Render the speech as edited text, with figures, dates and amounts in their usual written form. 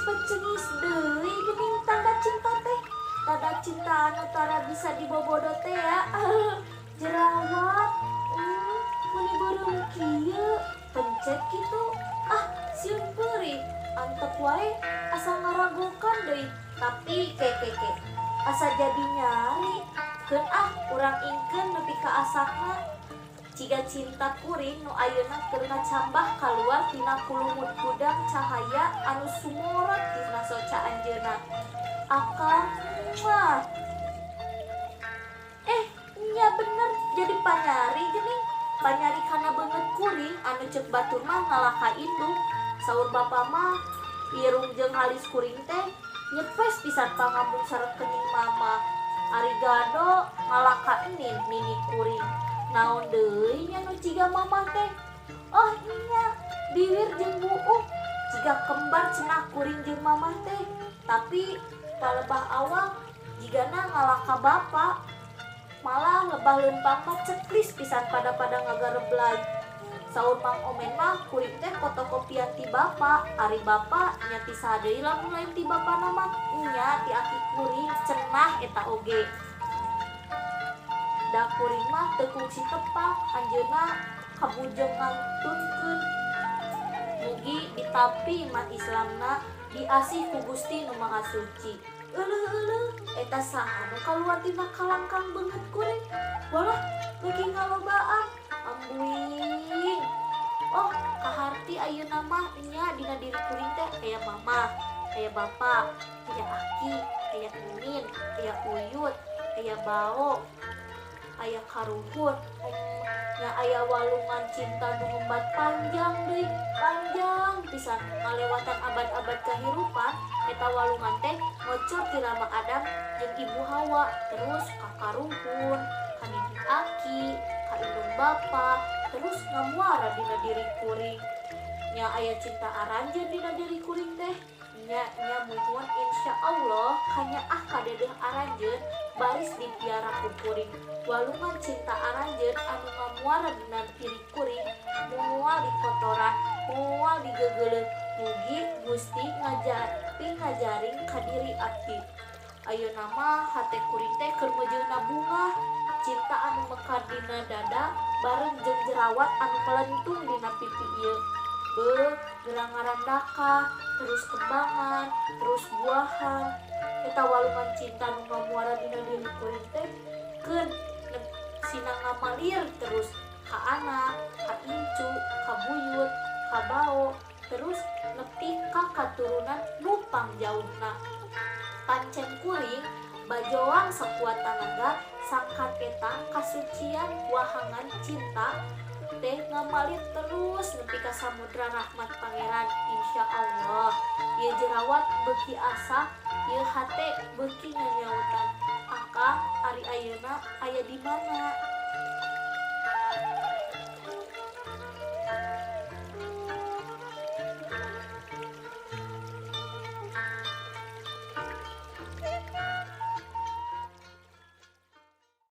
Pecengis deui geuning tanda cinta teh. Tanda cinta anu tara bisa dibobodo teh ya. Jerawat, meni beureum kieu, pencet kitu. Ah, sieun peurih, antep wae asa ngaragokan deui. Tapi ke ke ke asa jadi nyari. Keun ah, urang ingkeun nepi ka asakna. Ciga cinta kuring nu ayeuna keur ngacambah kaluar tina kulumut gudang cahaya anu sumorot tina soca anjeunna. Akang mah. Nya bener jadi panyari geuning. Panyari kana beungeut kuring anu ceuk batur mah ngalah ka indung. Saur bapa mah irung jeung halis kuring teh nyepes pisan pangambung sareng kening mama. Ari gado ngalah ka enin nini kuring. Naon deui nya nu ciga mamah teh? Oh nya, biwir jeung buuk ciga kembar cenah kuring jeung mamah teh. Tapi palebah awak jigana ngalah ka bapa. Malah lebah leumpang mah ceklis pisan pada-pada ngagareblay. Saur Mang Omen mah kuring teh fotokopian ti bapa. Ari bapa nya ti saha deui lamun lain ti bapana mah nya ti aki kuring cenah eta oge. Da kuring mah teu kungsi tepang anjeunna kabujeng ngantunkeun. Mugi ditampi iman Islamna diasih ku Gusti Nu Maha Suci. Euleuh-euleuh eta saha nu kaluar tina kalangkang beungeut kuring? Walah beuki ngalobaan ambuing. Oh, kaharti ayeuna mah nya dina diri kuring teh aya mama, aya bapa, aya aki, aya enin, aya uyut, aya bao, aya karuhun, nya aya walungan cinta nu ngembat panjang deui, panjang pisan ngalewatan abad-abad kahirupan. Eta walungan teh ngocor ti Rama Adam jeung Ibu Hawa, terus ka karuhun, ka nini aki, ka indung bapa, terus ngamuara dina diri kuring. Nya aya cinta aranjeun dina diri kuring teh. Nya nya muhun insyaallah kanyaah kadedeuh aranjeun baris dipiara ku kuring. Walungan cinta aranjeun anu ngamuara dina diri kuring moal dikotoran, moal digegeuleuh. Mugi Gusti ngajaring ka diri abdi. Ayeuna mah hate kuring teh keur meujeuna bunga cinta anu mekar dina dada bareng jeung jerawat anu melentung dina pipi ieu. Beuh, gerang ngarandaka, terus kembangan, terus buahan. Eta walungan cinta nu ngamuara dina diri kuring teh keun sina ngamalir terus ka anak, ka incu, ka buyut, ka bao, terus nepi ka katurunan nu pangjauhna. Pancen kuring bajoang sakuat tanaga sangkan eta kasucian wahangan cinta teh ngamalir terus nepi ka samudra rahmat pangeran. Insyaallah ieu jerawat beuki asa, ieu hate beuki nyanyautan. Akang ari ayeuna aya di mana?